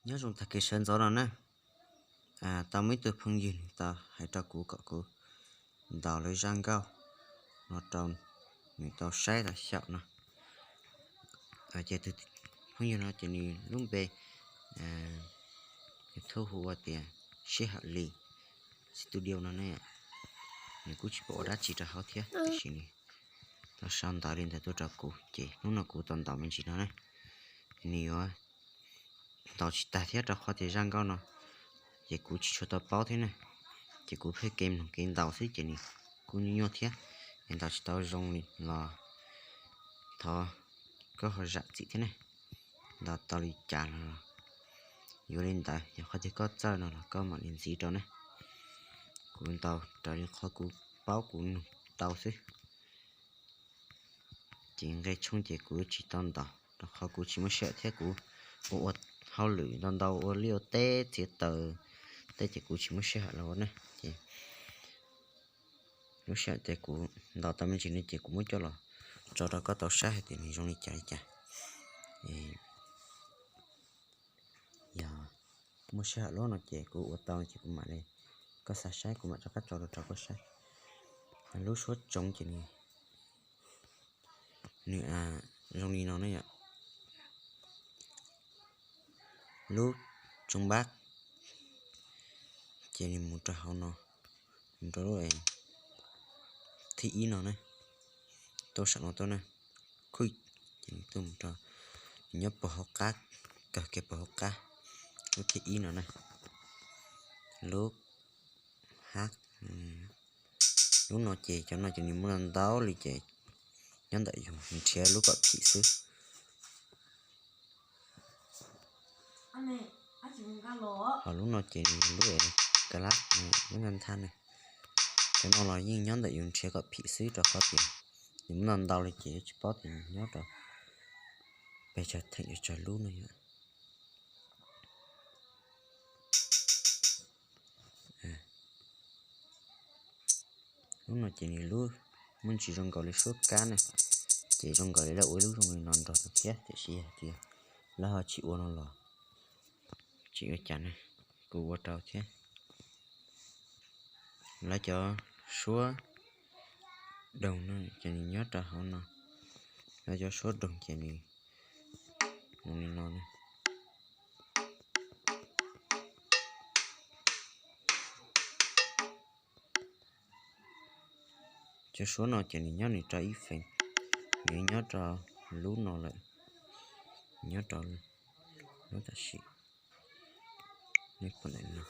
Nyob zoo tag kis sawv ntxov no na, tau muaj ib tug phooj ywg nws tau hais rau kuv kom kuv ntaus lawv zaj nkauj no rau nws tau saib tau xyaum no. Ces tus phooj ywg no ces nws lub npe YouTube hu ua tias Sij Hawm Lis Studio no ne. Nws kuj tsis pom ua dab tsi rau hauv thiab tiam sis nws tau sau ntawv li ntawd tuaj rau kuv ces hnub no kuv tau ntaus me ntsis no na. Nws yuav ntaus tsis tag thiab rau qhov tias zaj nkauj no ces kuv tsis tshua tau paub thiab na. Ces kuv pheej kev mloog kev ntaus xwb ces nws kuj nyuaj nyuaj thiab, es ntaus tsis tau zoo li los thov koj ho zam txim thiab ne. Ntaus tau li cas los yuav li ntawd, yog qhov tias koj txawj no los koj mam li ntxiv rau ne. Kuv ntaus raws li qhov kuv paub kuv nug tau xwb. Ces nqe tshooj ces kuv tsis tau ntaus rau qhov kuv tsis muaj sij hawm thiab kuv ua ua hauj lwm ntau ntau ua liaj ua teb txiav taws tej ces kuv tsis muaj sij hawm los ua ne. Ces lub sij hawm ces kuv ntaus tau me ntsis no ces kuv muab coj los tso rau koj tau saib hais tias nws zoo li cas li cas. Yog muaj sij hawm lub no ces kuv ua tau ces kuv mam li, koj xav saib kuv mam rov qab tso rau rau koj saib. Lub suab tsoov ces nws zoo li no ne yom. Lub tsoov npab ces nws mus rau hauv no, mus rau lub thib ib no ne, tuaj saum no tuaj ne, khuj, ces nws tuaj mus rau, nws nyob puag hauv qab, kawg kiag puag hauv qab, lub thib ib no ne. Lub hab, lub no ces cov no ces nws muaj ntau ntau li ces nyob ntawm yus nrhiav lub kom phim xwb. Ho lub no ces nws lub ka lab, lub nthab nthab ne. Cov no los yeej nyob ntawm yus nrhiav kom phim xwb rau qhov tias nws muaj ntau ntau li ces yuav tsis paub tias nws nyob rau pes tsawg theem tsawg lub no yom. Lub no ces nws lub muaj ntsis zoo nkaus li suab kab ne, ces zoo nkaus li lawv ua ib lub zoo li no nrog rau thiab tiam sis hais tias lawv ho tsis ua no los tsis ua cas ne, kuv ua rau thiab. Lawv cov suab doog no ces nws nyob rau hauv no, lawv cov suab doog ces nws mus li no ne. Cov suab no ces nws nyob nws rau ib feem, nws nyob rau lub no lawm, nyob rau lub tam sim no.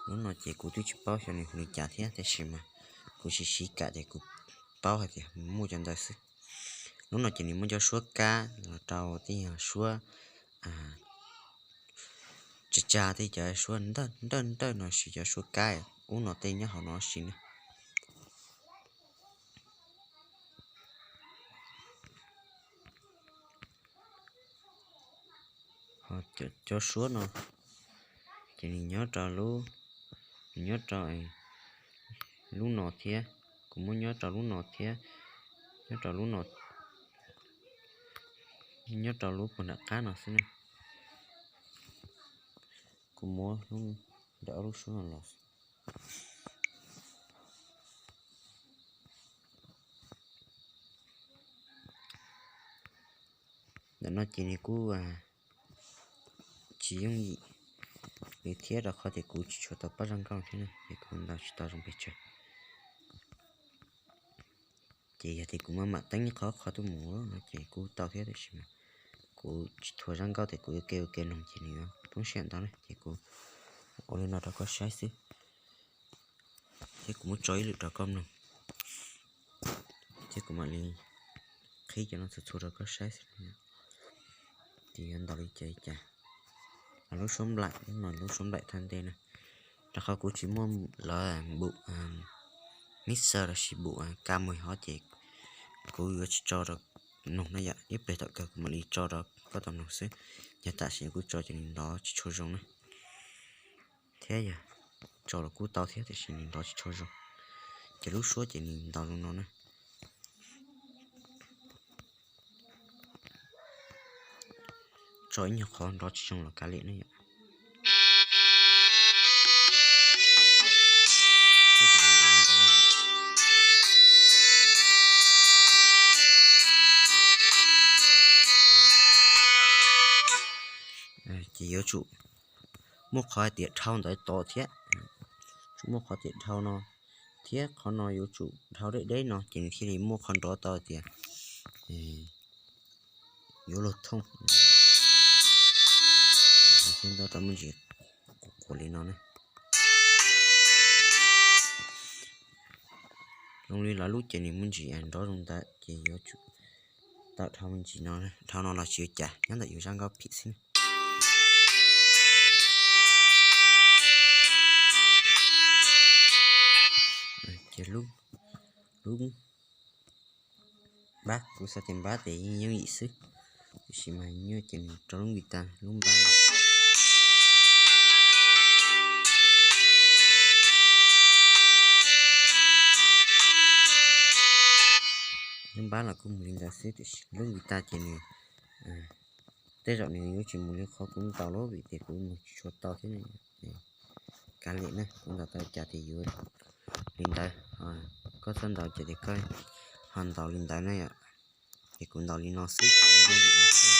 Lub no ces kuv twb tsis paub xyov nws hu li cas thiab tab sis mas kuv siv siv kam ces kuv paub hais tias muaj cov ntawd xwb. Lub no ces nws muaj cov suab kab los rau tej yog suab tsa tsa tej cov suab nrawj nrawj no siv cov suab kab ub no tej nyob hauv no siv na. Ho cov suab no ces nws nyob rau lub, nws nyob rau lub no thiab, kuv muab nyob rau lub no thiab, nyob rau lub no, nyob rau lub puag nram qab no xwb na. Kuv muab lub, ntawm ob lub suab no los. Ntawm no ces nws kuj tsis yooj yim li thiab rau qhov tias kuv tsis tshua tau pab zaj nkauj thiab na, ces kuv ntaus tsis tau zoo pes tsawg. Ces yog tias kuv maj mam teeb qhov qhov tuaj mus no ces kuj tau thiab, tab sis mas kuv tsis thuam zaj nkauj tias kuv ua ke ua ke mloog ces nws yuav poob siab ntau na, ces kuv ua li no rau koj saib xwb. Thiab kuv muab tso ib lwm rau koj mloog, thiab kuv mam li qhib cov no txhua txhua rau koj saib xwb, ces yuav ntaus li cas li cas. Lub suab nplaim, lub no lub suab nplaim thaj ntej na, rau qhov kuv tsis muaj lawv npum mixer los sis npum ka mus hov ces kuv yuav tsis tso rau mloog na yom, ib pliag tom kawg kuv mam li tso rau koj tau mloog xwb. Yog tam sim kuv tso ces nws nrov tsis tshua zoo na, thiab yog tso los kuj tau thiab tiam sis nws nrov tsis tshua zoo. Ces lub suab ces nws ntaus zoo no na. Tso ib nyuag qhov nrov tsis zoo los kav liam ne yom. ces yuav tsum muaj qhov hais tias dhau ntawd tod thiab, tsum muaj qhov tias dhau no thiab qhov no yuav tsum dhau deb deb no ces nws thiaj li muaj qhov nrov tau tias yuav luag thooj. Thiab nrov tau me ntsis quas li no ne. Zoo li lawv lub ces nws me ntsis nrov zoo ntawd ces yuav tsum tau dhau me ntsis no, dhau no los tsis ua cas, nyob ntawm yus zaj nkauj phim xwb. Ces lub, lub npab, kuv xav tias npab ces yeej yooj yim xwb, tiam sis mas nyuaj ces nws rau lub guitar lub npab no. Lub npab los kuj mus li ntawd xwb tiam sis lub guitar ces nws tej zaum nws yuav tsis mus li qhov kuv ntaus lawm vim tias kuv mus tsis tshua tau thiab. Kav liam na, kuv ntaus tau cas ces yuav li ntawd, koj txhob ntaus cas ces koj ho ntaus li ntawd na yom. Ces kuv ntaus li no xwb, li no xwb.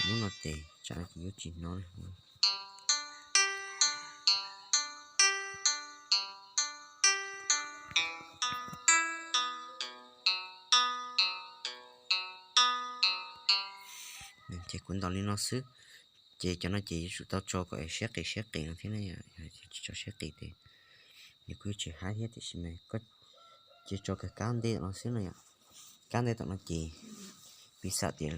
Lub no ces tsam no ces yuav tsis hnov. Ces kuv ntaus li no xwb. Ces cov no ces yuav tsum tau tso kom siab qis siab qis no thiab na, tsis tso siab qis ces nws kuj tsis haib thiab tiam sis mas koj cia tso kiag kab ntej tom no xwb na yom. Kab ntej tom no ces piv xam tias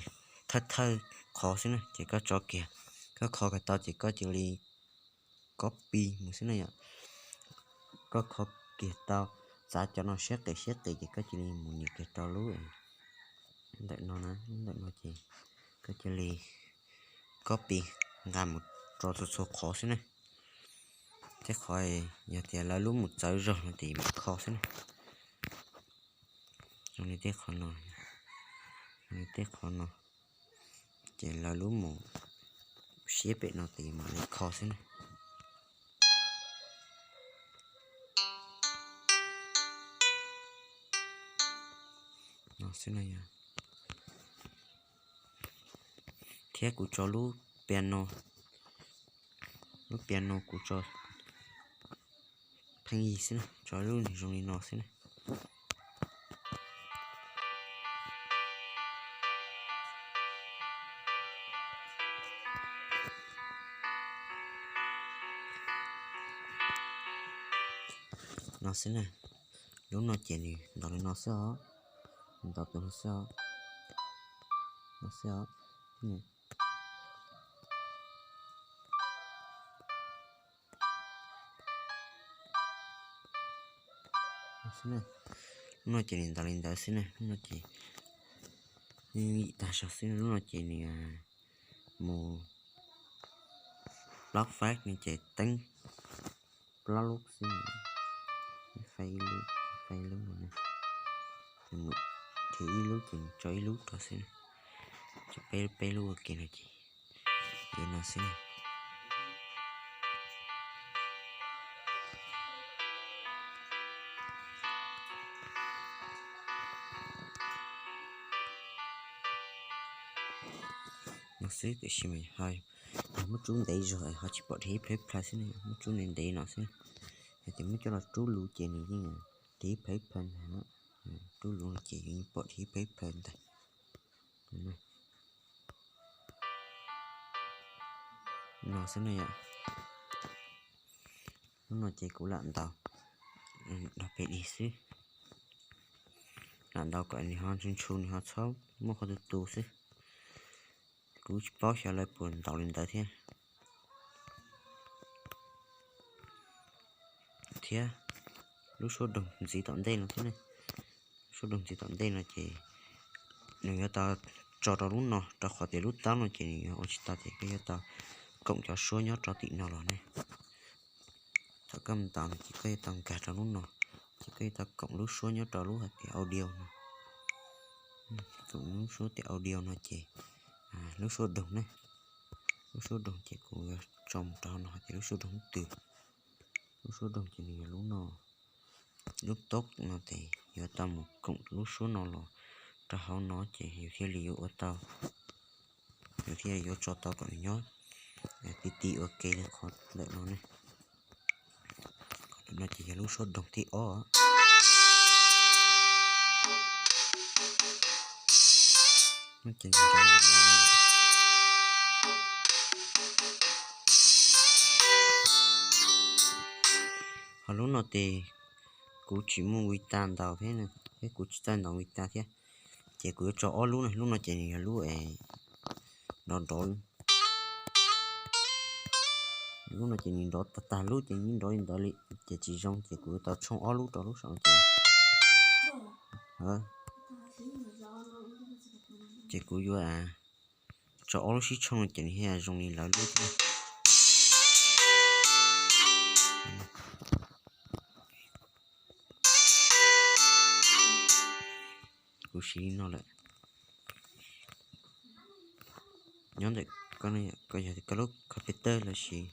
thawj thawj qhov xwb na ces koj tso kiag, koj kho kiag tau ces koj cia li copy mus xwb na yom. Koj kho kiag tau, txav cov no siab qis siab qis ces koj cia li mus nias kiag rau lub ntawm no na, lub ntawm no ces koj cia li copy nqa mus tso txhua txhua qhov xwb na. Tej qhov yog tias lawv lub mus txawv zog no ces mam kho xwb na. Zoo li tej qhov no, zoo li tej qhov no ces lawv lub mus siab pem no ces mam li kho xwb na. No xwb na yom. Thiab kuv tso lub piano, lub piano kuv tso pheej yig xwb na, tso lub nws zoo li no xwb na. No xwb na. Lub no ces nws ntaus li no xwb os, ntaus tus no xwb os, no xwb os. Lub no ces nws ntaus li ntawd xwb na, lub no ces yim tag zog xwb, lub no ces nws mus plaub fab no ces teeb plaub lub xwb, fab ib lub, fab ib lub no, nws mus dhia ib lub ces nws tso ib lub rau xwb, tso peb peb lub ua ke no ces yuav no xwb. No xwb tiam sis mas yog muab rub ntev zog ho tsis pom dhia ib plhaw ib plhaw xwb na, muab rub ntev ntev no xwb. Yog tias muab coj los rub luv ces nws yeej dhia ib plhaw ib plhaw ntag, rub luv ces yeej pom dhia ib plhaw ib plhaw ntag. No xwb na yom. Lub no ces kuv lam ntaus dog pem dig xwb, lam ntaus kom nws ho ntshua ntshua nws ho txhob muaj qhov tu tu xwb. Kuv tsis paub xyov lawv puas ntaus li ntawd thiab. Thiab lub suab doog ntxiv tom ntej no thiab ne, lub suab doog ntxiv tom ntej no ces nws yuav tau tso rau lub no, rau qhov tias lub taub no ces nws yuav ua tsis tau ces koj yuav tau koom cov suab nyob rau tim no los ne. Thaum koj mus ntaus no ces koj yuav tau nkag rau lub no, ces koj yuav tau koom lub suab nyob rau lub hais tias audio no. Koom lub suab tias audio no ces lub suab doog ne, lub suab doog ces kuv yuav tso mus rau no hais tias lub suab doog twg. Lub suab doog ces nws yog lub no, lub taub no ces yuav tau mus koom lub suab no los rau hauv no ces yus thiaj li yuav ua tau, yus thiaj li yuav tso tau kom nws nyob ti ti ua ke li qhov ntawm no ne. Qhov ntawm no ces yog lub suab doog thib ob. Ho lub no ces kuv tsis muaj guitar ntaus thiab, thiab kuv tsis txawj ntaus guitar thiab, ces kuv yuav tso ob lub no. Lub no ces nws yog lub nrov nrov, lub no ces nws nrov tag tag lub ces nws nrov li ntawd li ces tsis zoo, ces kuv yuav tau tshooj ob lub rau lub saum no ces, ces kuv yuav tso ob lub sib tshooj no ces nws thiaj zoo li lawv lub thiab. Kuv siv li no lawm. Nyob ntawm koj, koj yog koj lub computer los sis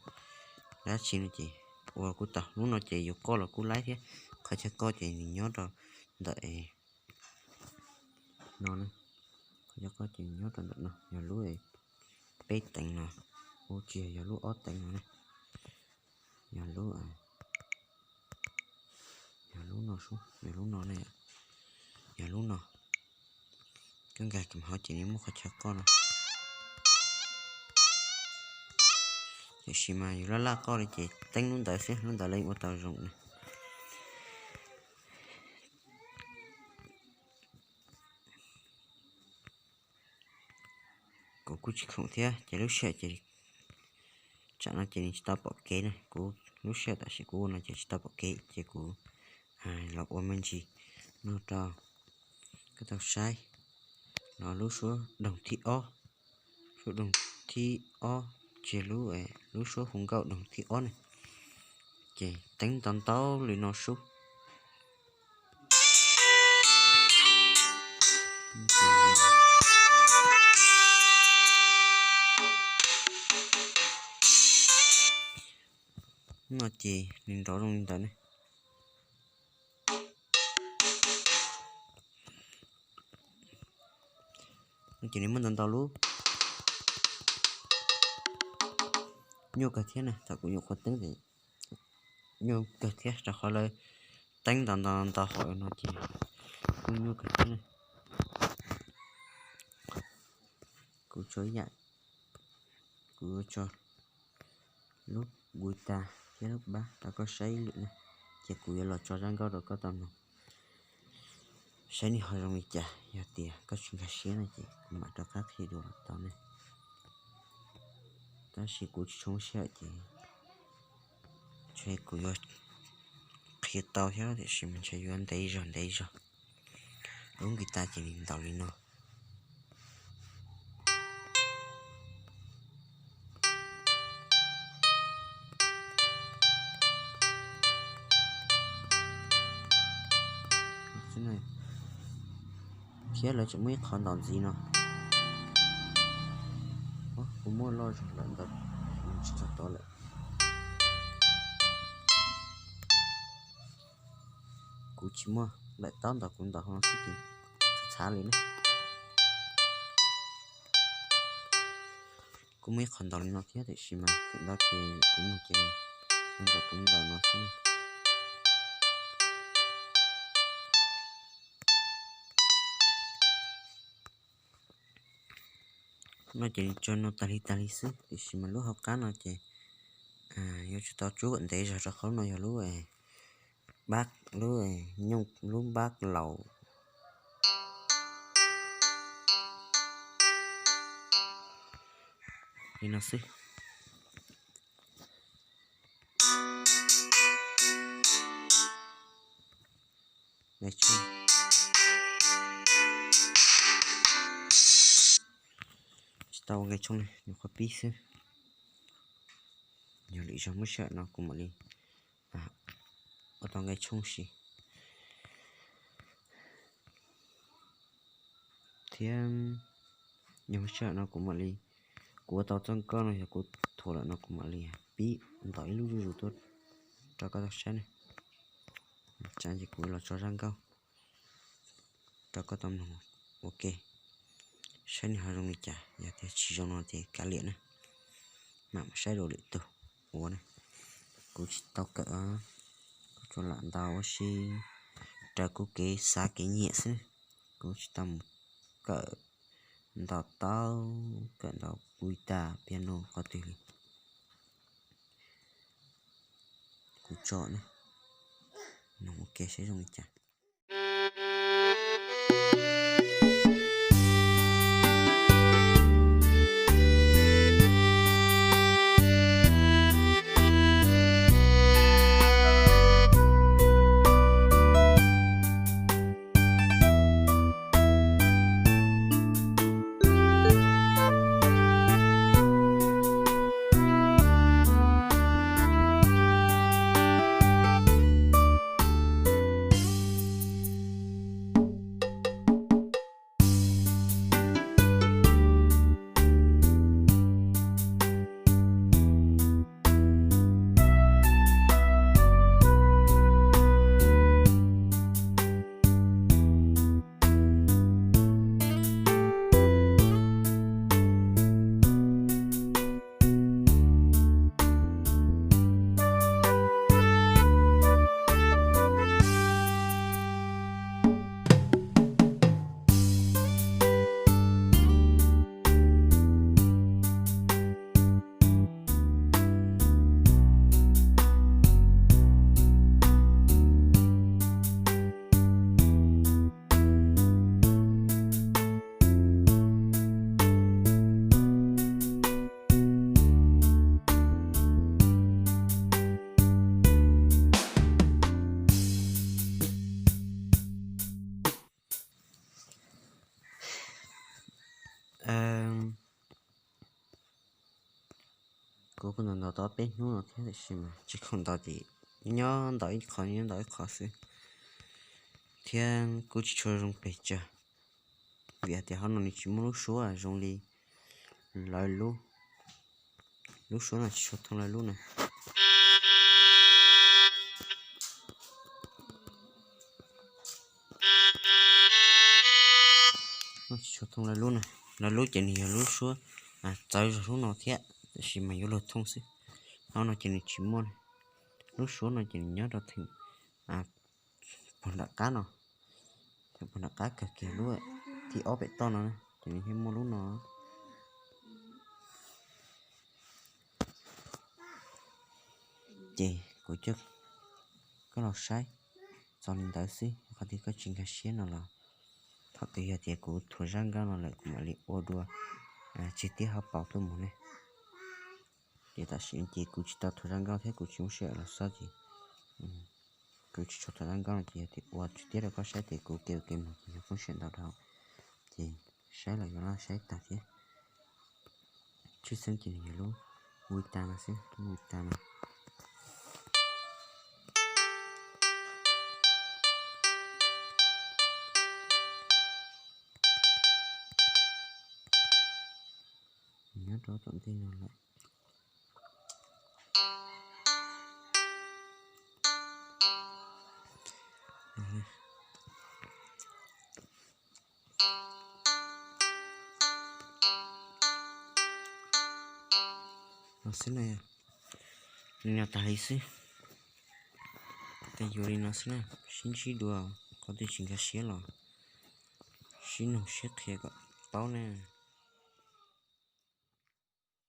dab tsi no ces ua kuj tau. Lub no ces yus koj los kuj laib thiab. Qhov chaw koj ces nws nyob rau ntawm no, qhov chaw koj ces nws nyob rau ntawm no, yog lub peb teev no, ua tsis yog, yog lub ob teev no ne, yog lub, yog lub no, yog lub no ne, yog lub no. Koj nkag kiag hauv ces nws muaj qhov chaw koj no. Tiam sis mas yus laj laj koj li ces teeb lub ntawd xwb, lub ntawd lawv ua tau zoo na. Kuv kuj tsis khoom thiab ces lub sij hawm ces tsam no ces nws tsis tau pom kev na. Kuv lub sij hawm tam sim kuv ua no ces tsis tau pom kev ces kuv los ua me ntsis no rau koj tau saib. No lub suab doog thib ob, suab doog thib ob, tsis, lub, lub suab hu nkauj doog thib ob ne, ces teeb ntau ntau li no xwb. No ces nws nrov zoo li ntawd ne. No ces nws muaj ntau ntau lub. Nyuaj kawg thiab na, thaum kuv nyuam qhuav teeb ces nyuaj kawg thiab, rau qhov lawv teeb ntau ntau ntau hauv no ces kuj nyuaj kawg thiab na. Kuv tso ib yam, kuv tso lub guitar thiab lub bass rau koj saib ib lwm na, ces kuv yuav los tso zaj nkauj rau koj tau mloog saib nws ho zoo li cas. Yog tias koj tsis nkag siab no ces kuv mam rov qab qhia dua los tau ne. Tab sis kuv tsis tshua muaj sij hawm ces ntshe kuv yuav qhia tau thiab tiam sis mas ntshe yuav ntev zog ntev zog. Lub guitar ces nws ntaus li no. Thiab lawv tseem muaj ib qhov ntaus ntxiv no. Kuv muab loj zog lawm ntawd, tsis txog tod lawm. Kuv tsis muaj daim taub ntaus, kuv ntaus hauv no xwb ces txhav li na. Kuv muaj ib qhov ntaus li no thiab tiam sis mas feem ntau ces kuv mus ces ntaus kuv ntaus no xwb. No ces tso no tag li tag li xwb tiam sis mas lub hauv qab no ces yuav tsum tau tsub kom ntev zog rau qhov no yog lub npab, lub nyooj, lub npab laus li no xwb. Tsis tau ua nqe tshoob li, nyuam qhuav pib xwb. Yog lwm zaug muaj sij hawm no kuv mam li ua tau nqe tshoob si. Thiab yog muaj sij hawm no kuv mam li, kuv ua tau txoj nkauj no yog kuv thuam lawm no kuv mam li pib ntaus ib lub zuj zus tuaj rau koj tau saib ne. Tsam ces kuv los tso zaj nkauj rau koj tau mloog. ua ke, saib nws ho zoo li cas, yog tias tsis zoo no ces kav liam na, mam saib dua lwm tus ua na. Kuv tsis tau kawm, kuv tsuas lam ntaus ua si raws kuv kev xav kev nyiam xwb, kuv tsis tau mus kawm ntaus taub, kawm ntaus guitar, piano qhov twg li. Kuv tso na, noog ua ke saib zoo li cas. Kuv kuj ntaus ntaus tau peb hnub no thiab tiam sis mas tsis khoom ntaus ces nyob ntaus ib qho nyob ntaus ib qho xwb, thiab kuj tsis tshua zoo pes tsawg, vim hais tias hauv no nws tsis muaj lub suab zoo li lawv lub, lub suab no tsis tshua thooj lawv lub na. Tsis tshua thooj lawv lub na, lawv lub ces nws yog lub suab txawv zog lub no thiab tiam sis mas yuav luag thooj xwb. Hauv no ces nws tsis muaj, lub suab no ces nws nyob rau theem puag nram qab no, theem puag nram qab kawg kiag lub thib ob pem toj no ces nws thiaj muaj lub no. Ces kuv coj koj los saib txog li ntawd xwb, qhov twg koj tsis nkag siab no los thaum twg yog tias kuv thuav zaj nkauj no lawm kuv mam li ua dua tsig tib hauv paus tuaj mus ne. Ces tam sim no ces kuv tsis tau thuav zaj nkauj thiab kuv tsis muaj sij hawm los xwb ces kuv tsis tshua thuav zaj nkauj no ces yog tias ua tsig tib rau koj saib ces kuv ke ua ke mus kuv yog poob siab ntau dhau. Ces saib los yuav laj saib tag thiab. Tshwj xeeb ces nws yog lub guitar no xwb, lub guitar no. Nyob rau tom ntej no lawm. No xwb na, li no tag li xwb. Tej yuav li no xwb na, sib ntsib dua, qhov twg tsis nkag siab los sib nug sib qhia kom paub na.